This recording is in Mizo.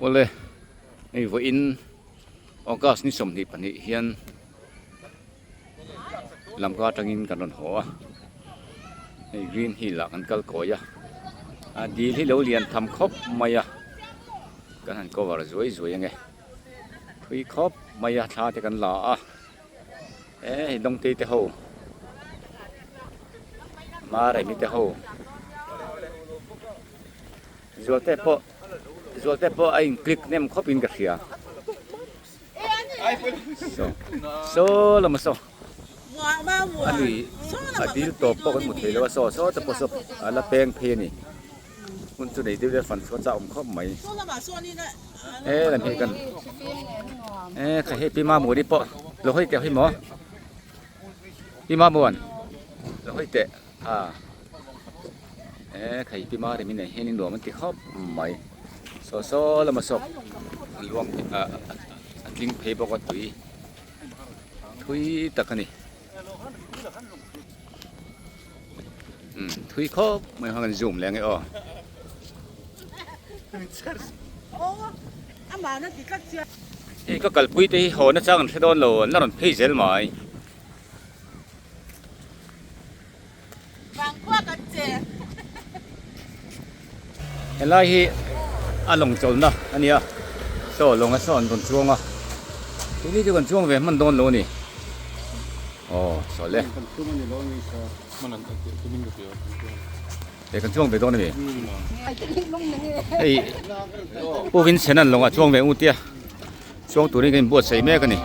Awle hei vawiin August ni 22 hian Lamka atangin kan rawn haw a hei Green Hill ah kan kal kawi a a dil hi lo lian tham khawp mai a kan han cover zuai zuai ange thui khawp mai a thla te kan la a e hei Dawngtei te ho Maremi te ho. Zualte pawh Zualte pawh a in click hnem khawp in ka hria saw saw lama saw a lui a dil tawp pawh kan hmu thei lo a saw saw te pawh saw a la peng phei a ni hmun chu nei deuh deuh fan chhuah chak awm khawp mai he lam hi kan e kha hei pi mamuri pawh lo hawi teh hawi maw pi mamuan lo hawi teh. A e khai pi mari min nei hian in nuam an ti khawp mai saw saw lama sawk a luang a a tling phei bawk a tui thui tak a ni umm thui khawp mai khan kan zoom leh ange aw. Hei ka kalpui te hi haw na chang an hre dawn lo an la rawn phei zel mai. Helai hi a lawng chawlhna a ni a saw lawng a saw an rawn chuang a tuni chu kan chuang ve hman dawn lo a ni aw saw le e kan chuang ve dawn a mi hei Pu Vincent an lawngah chuang ve ngut tia chuang turin kan inbuatsaih mek a ni.